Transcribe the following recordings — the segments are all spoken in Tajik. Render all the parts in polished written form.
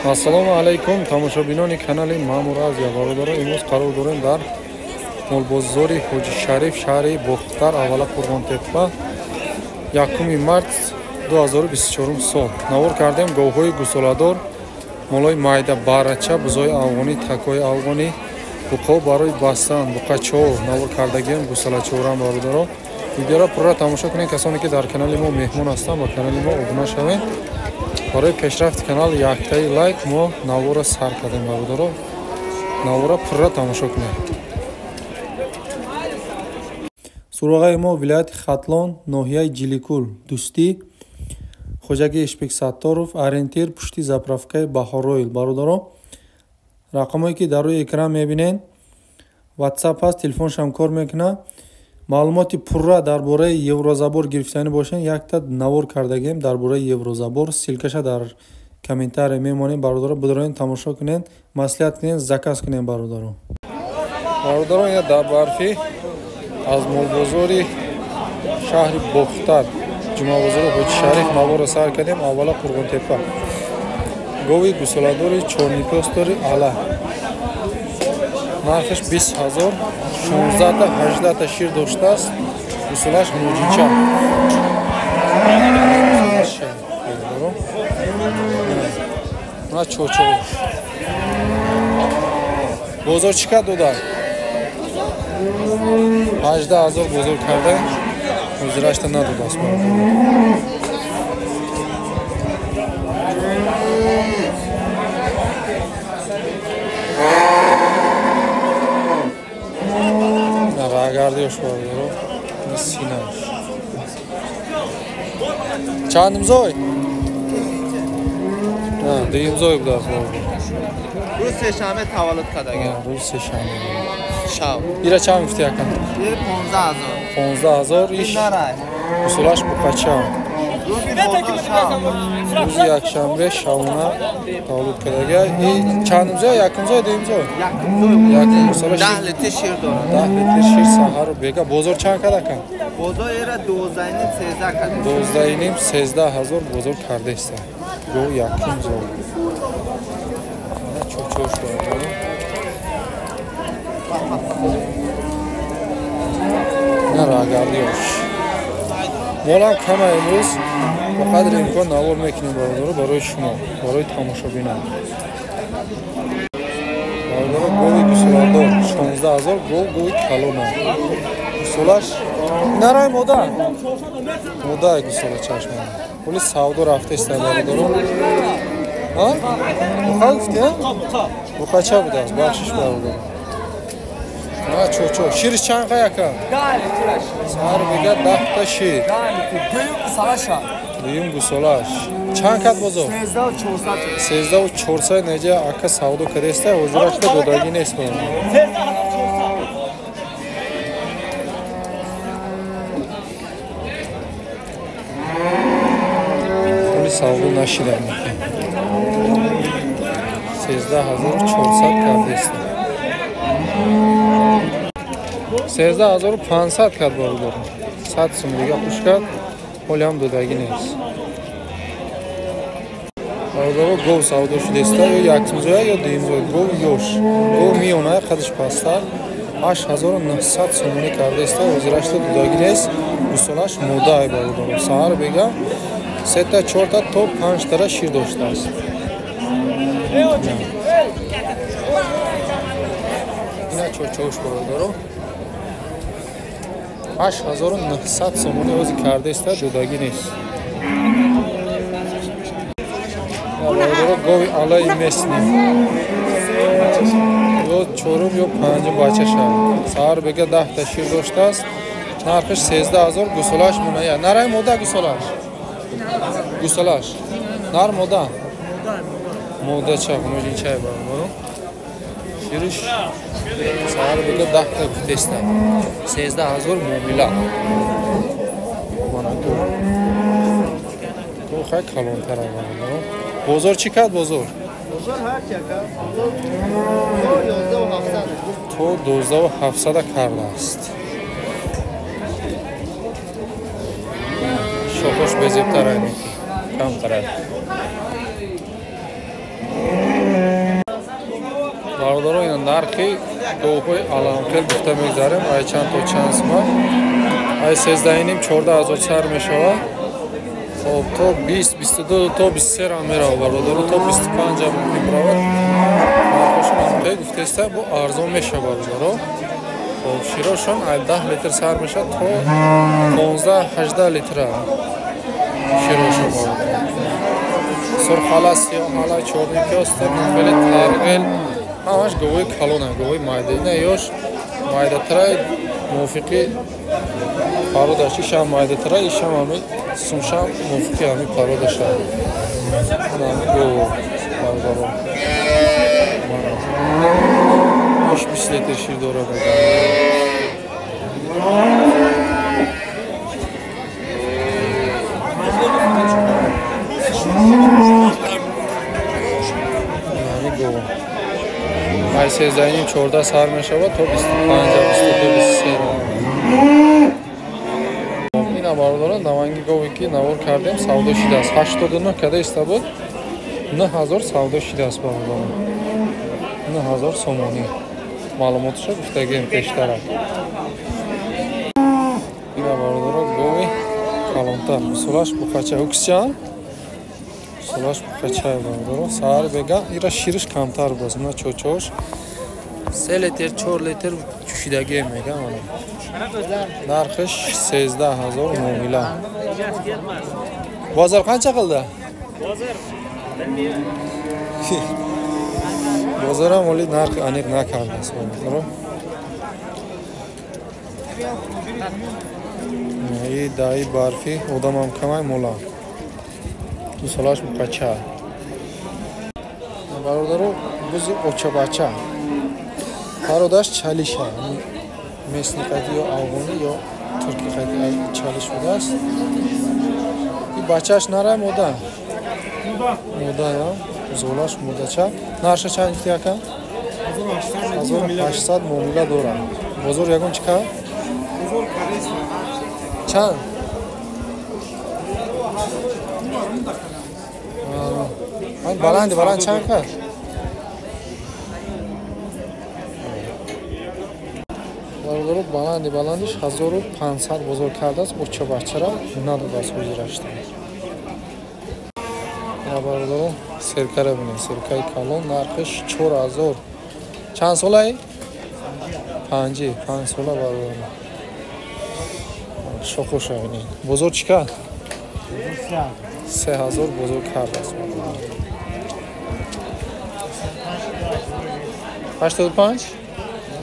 Ассалому алайкум тамошобинони канали Маъмур Азия. Бародаро, имрӯз қарор дорем дар молбозори Ҳоҷи Шариф, шаҳри Бохтар, аввала Қурғонтеппа, 1 март 2024 сол. Навор кардем говҳои гусоладор, молои майда, барача, бузои афғонӣ, такои афғонӣ, буқо барои бастан, буқачо навор кардагием, гусалачорам. Бародаро, видеоро пурра тамошо кунед. Касоне ки дар канали мо меҳмон ҳастанд, ба канали мо обуна шавед. Барои пешрафти канал яктаи лайк. Мо наворро сар кардем, бародаро, наворро пурра тамошо кунед. Суроғаи мо вилояти Хатлон, ноҳияи Ҷиликул, Дӯстӣ, хоҷаги Ишбек Сатторов, ориентир пушти заправкаи Баҳоройл. Бародаро, рақамое ки дар рӯи экран мебинед, ватсап ҳаст, телефоншам кор мекунад. Маълумоти пурра дар бораи еврозабор гирифтанӣ бошед, якта навор кардагем дар бораи еврозабор, ссылкаша дар комментария мемонем. Бародаро, бидороен, тамошо кунед, маслиҳат кунед, заказ кунед. Бародаро, бародарон, я дар барфӣ аз молбозори шаҳри Бохтар, ҷумъабозори Ҳоҷи Шариф наворро сар кардем. Аввала Қурғонтеппа, гови гусоладори чорнипёстори ала, нархаш 20 000, 16та 18та шир доштааст, гусолаш муҷича. На чочо. Бозор чӣ кад дода? 18 000 бозор карда, ҳозирашта надодааст. Рагардиёш, бародаро, синаш. Чандимзой? Дуюмзой будааст. Рӯз сешанбе таваллуд кардага. Рӯз сешанбе. Шаб. Ира чанд гуфти ака? Ира 15 000. 15 000 иш. Усулаш буқача. Рӯзи якшанбе шабона таваллуд кардага. И чандумзой? Якумзой, дуюмзой? Якумзой. 10 литр шир дорад. 10 литр шир саҳару бега. Бозор чанд кард ака? Бозор ира 12,5 13 кард. 12,5 13 ҳазор бозор кардеста. Го якумзой. Чочош бародаро. На рагардиёш. Молам кама имрӯз, ба қадри имкон навор мекунем, бародаро, барои шумо, барои тамошобинон. Бародаро, гови гусоладор 16 000, гов гови калона. Гусолаш нарай мода. Мода гусола чашмана. Пули савдо рафтеста, бародаро. А? Буқа гуфти, а? Буқача будааст, бахшиш, бародаро. На чочо. Шириш чанд қай ака? 10 литраш. Саҳар бега 10 та шир. 10 литр. Дуюм гусолаша. Дуюм гусолаш. Чанд кад бозор? 13 400. 13 400 неҷа ака савдо кардеста, ҳозирашта додагӣ нест, бародаро. 13 400. Пули савдо нашида. 13 400 кардеста. 13 500 кард, бародаро. 100 сум дига хуш кард, ҳолиам додагӣ нест. Бародаро, гов савдо шудеста, ё якумзоя, ё дуюмзоя. Гов ёш, гов миёна, қадиш пасттар, 8900 сомонӣ кардеста, ҳозирашта додагӣ нест. Гусолаш модаи, бародаро. Саҳар бега сета, чорта то панҷтара шир доштааст. Ина чочош, бародаро. 8900 сомонӣ ҳозир кардеста, додагӣ нест. Бародаро, гови алаи местни. Ё чорум, ё панҷум бача шавад. Саҳар бега 10 та шир доштааст. Нархиш 13 000, гусолаш муная. Нарай мода гусолаш. Гусолаш. Нар мода. Модача, муҷинчай, бародаро. Шириш саҳар бега 10 та гуфтеста. 13 000 муомила. Мана гов. Гов хай калонтар, бародаро. Бозор чӣ кард бозор? Бозор ҳар чи ака. Бозор то 11 700. То 12 700 кардааст. Шохош безебтар, айни камтар. Бародаро, ина нархи говҳои аламхел гуфта мегзарем, ай чанд то чанд сума. Ай 13,5 14 ҳазор сар мешавад. Хоб, то 20, 22, то 23 ам меравад бародаро, то 25 ам мумкин биравад. Нархошон ҳамхел гуфтеста, бо арзон мешавад бародаро. Хоб, широшон ай 10 литр сар мешавад то 15-18 литра широшон бародаро. Сурхала, сиёҳала, чорни пёстр, хеле тарғел, ҳамаш говҳои калона, говҳои майда. Ина ёш майдатарай мувофиқи пародаш, ишам майдатарай, ишам ҳами сумшам мувофиқи ҳами пародаша. Ана ҳами говҳо бародаро. Иш 20 литр шир дорад. Ай 13,5 14 сар мешавад то 25, 22, 23. Ина бародарон, наванги гове ки навор кардем, савдо шидааст. 89 када иста буд, 9000 савдо шидааст бародарон. 9000 сомонӣ. Маълумоташо гуфтагем пештара. Ина бародарон, гови калонтар. Мисолаш буқача уксчан. Солаш буқача бародарон. Саҳар бега ира шириш камтар будааст. Мына чочош 3 литр, 4 литр чӯшидагӣ мегам. Нархиш 13,000 муомила. Бозор қанча қилди? Бозор Бозорам оли нарх аниқ накардааст бародарон. И даи барфи одамам камай мола. Мисолаш буқача. Бародаро, бузи очабача. Пародаш чалиша. Местни қати ё афғонӣ ё туркӣ қати чалиш будааст. И бачааш нара мода? Мода, я. Золаш модача. Нарша чанд гуфти ака? 1800 муомила дорад. Бозор ягон чӣ кард? Чанд? Баланди баланд чанд кард? Бародаро, баланди баландиш 1500 бозор кардааст. Оча бачара надодааст ҳозирашта. Бародаро, серкара бинед, серкаи калон, нархиш 4000. Чанд солаи? 5 сола бародаро. Шохуша бинед. Бозор чӣ кард? 3000 бозор кардааст. 85?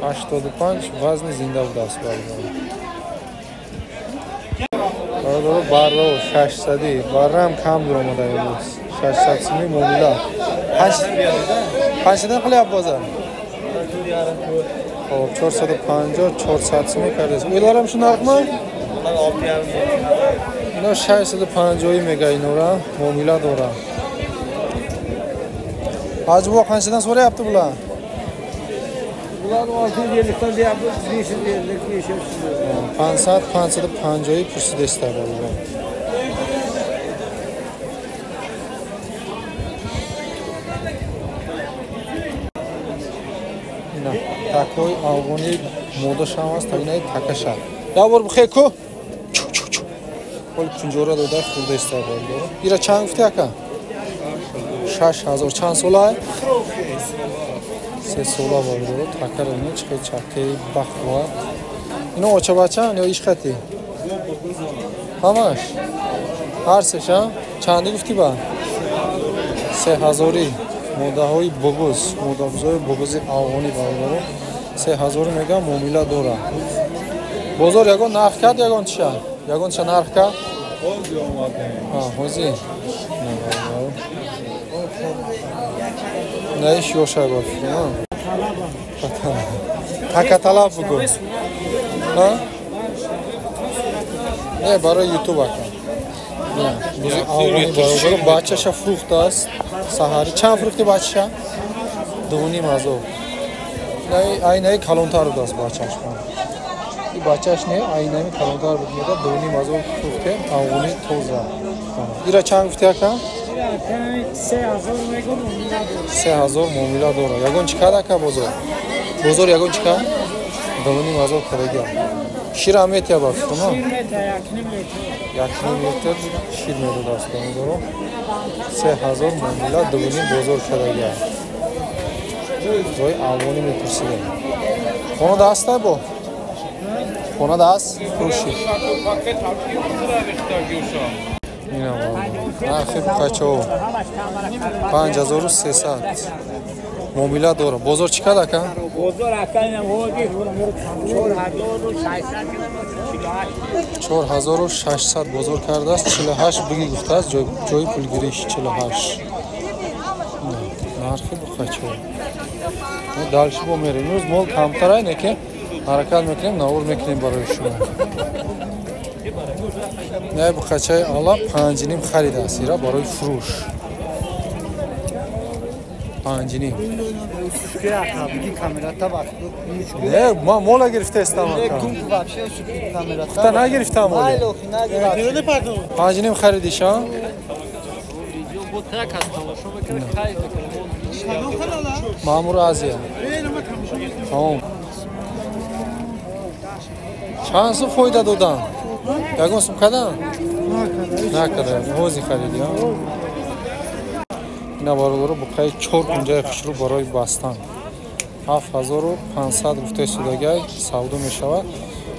85 вазни зинда будааст бародаро. Бародаро, барро 600, баррам кам дуромада имрӯз. 600 сумӣ муомила. 500 qilyapti bozor. Xo'p, 450, 400 сумӣ кардааст. Ularам shu narxmi? Ино 650 мега инора муомила дорад. Hacı qanchadan so'rayapti bular? Bular 650 dan deyapti, 550, 500. 500, 550 pursidesta bular. Ина такои афғонӣ модашам аст, инаи такаша. Я бор бухе ку. Ҳоли кунҷора дода хурдаиста бародаро. Ира чанд гуфти ака? 6000. Чанд сола? 3 сола бародаро. Такара бинед чӣ хел чакаи бахва. Ино очабачаан ё ишқати? Ҳамаш? Ҳар сеша? Чанди гуфти ба? 3000. Модаҳои буғуз, модабузҳои буғузи афғонӣ бародаро. 3000 мега муомила дорад. Бозор ягон нарх кард, ягон чиша? Ягон чиша нарх кард? Ҳозир омадем. Ҳозир. На иш ёша ба фикрам. Такаталаб бугӯ. Не, барои ютуб ака. Бузи афғонӣ бародаро, бачаша фурӯхтааст. Саҳарӣ чанд фурӯхти бачаша? 2,5 ҳазор. Айнаи калонтар будааст бачаш. И бачаш не, айнами калонтар буд мега 2,5 ҳазор фурӯхтем, афғонӣ тоза. Ира чанд гуфти ака? 3000 мегӯм, муомила дорад. 3000 муомила дорад. Ягон чӣ кад ака бозор? Бозор ягон чӣ кад? 2500 кадагиам. Шир ҳам метия ба фикр, Шир метия, 1.5 литр. 1.5 литр шир медодааст бародаро. 3000 муомила, 2.5 бозор кадагиам. Ҷои аввалӣ мепурсидем. Хона да аст бо? Хона да аст? Фурӯши. Ина нархи буқачаҳо 5300 муомила дорад. Бозор чӣ кад ака? Бозор ака инам ҳоди 4648. 4600 бозор кардааст, 48 биги гуфтааст, ҷои пулгириш 48. Нархи буқачаҳо. Мо дальше бо мерем. Имрӯз мол камтар не ки ҳаракат мекунем, навор мекунем барои шумо. Не буқачаи ала 5.5 харидааст, ира барои фурӯш. 5.5. Не, ма мола гирифтаистам ака. Пухта нагирифтам оле. 5.5 харидиша? Маъмур Азия. Тамом. Чанд сум фоида додан? Ягон сум кадан? Накарда. Ҳози хариди, а? Ина бародаро буқаи 4 кунҷаи хушрӯ барои бастан. 7500 гуфтаи судагай савдо мешавад.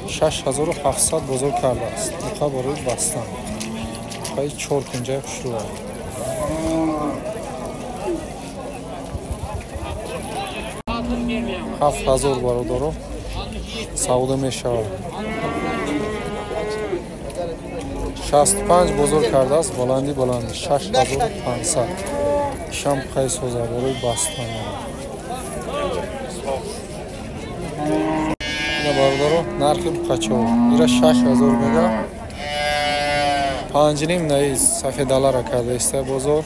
6700 бозор кардааст. Буқа барои бастан. Буқаи 4 кунҷаи хушрӯ. 7000 бародаро савдо мешавад. 65 бозор кардааст, баланди баланди 6500. Ишам буқаи соза барои бастан. Ина бародаро нархи буқачаҳо. Ира 6000 мега. 5.5 наи сафедалара кардаиста бозор.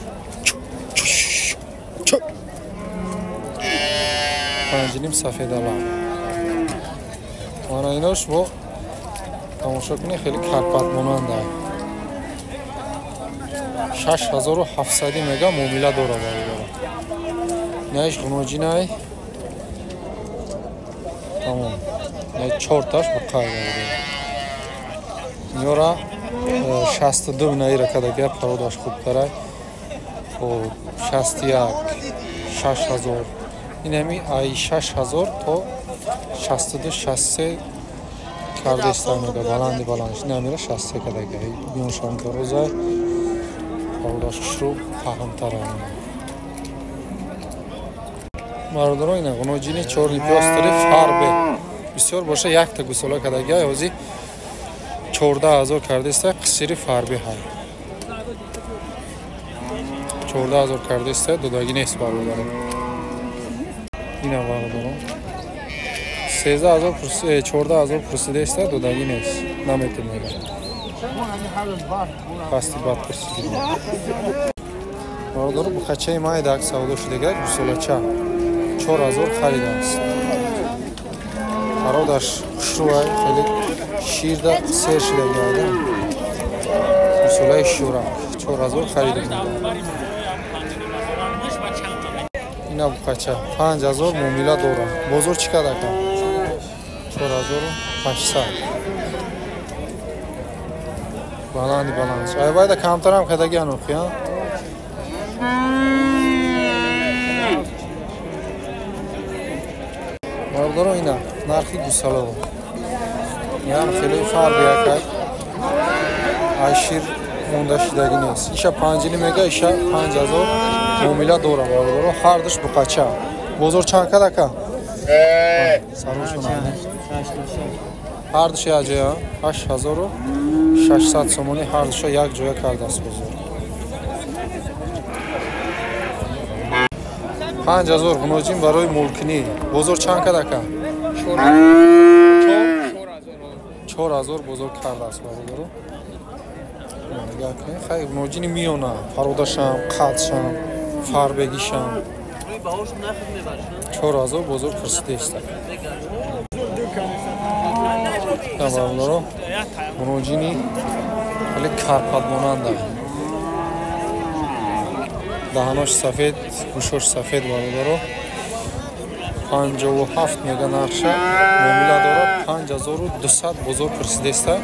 5.5 сафедала. Мана инош бо тамошо кунед, хеле карпатмонанда. 6700 мега муомила дорад бародаро. Наиш ғуноҷинай. Тамом. Най чорташ буқай бародаро. Инора 62 наира кадагия пародаш хубтарай. Хоб 61 6000. Инами ай 6000 то 62 63 кардаиста мега баланди баландиш. Инамира 63 кадагия. Бионшам дорозай. Пародаш хушрӯ паҳнтара. Бародаро ина ғуноҷини чорни пёстри фарбе. Бисёр боша якта гусола кадагия. Ҳози 14000 кардаиста қисири фарбе ҳай. 14000 кардаиста додагӣ нест бародаро. Ина бародаро 13000 14000 пурсидаиста додагӣ нест. Наметем мега. Пасти бад пурсиди. Бародаро буқачаи майдак савдо шудага гусолача 4000 харидааст. Пародаш хушрӯай, хеле ширда сер шудагиада. Гусолаи шӯрак 4000 харида. Ина буқача 5000 муомила дорад. Бозор чӣ кад ака? 4800. Баланди баланд. Айвайда камтарам кадаги анохи, а? Бародаро ина нархи гусало. Ям хеле фарқи акай. Ай шир монда шудагӣ нест. Иша 5.5 мега, иша 5000 муомила дорад бародаро. Ҳардуш буқача. Бозор чанд кад ака? Сарушон. Ҳардуш як ҷоя 8600 сомонӣ ҳардуша як ҷоя кардааст бозор. 5000 ғуноҷин барои мулкинӣ. Бозор чанд кад ака? 4000 бозор кардааст бародаро. Нигоҳ кунед, хай ғуноҷини миёна, пародашам, қадшам, фарбегишам. 4000 бозор пурсидаиста. Бародаро ғуноҷини хеле карпатмонанда. Даҳанош сафед, гӯшош сафед бародаро. 57 мега нархша, муомила дора. 5200 бозор пурсидеста,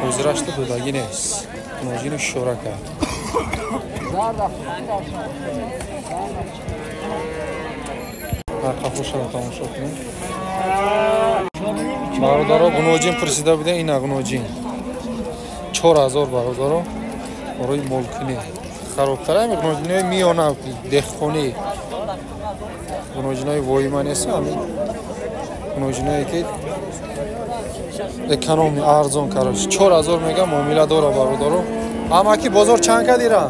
ҳозирашта додагӣ нест. Гуноҷини шорака. Қафошаро тамошо кунем. Бародаро, гуноҷин пурсида буда, ина гуноҷин 4000 бародаро, барои молкунӣ. Харобтара гуноҷинои миёна, деҳқонӣ. Гуноҷинои воима нест, ҳамин гуноҷиное ки экономи арзон, короче. 4000 мега, муомила дора бародаро. Амаки, бозор чанд кадира?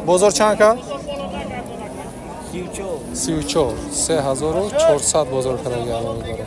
Бозор чанд кард? 34. 3400 бозор кардаги бародаро.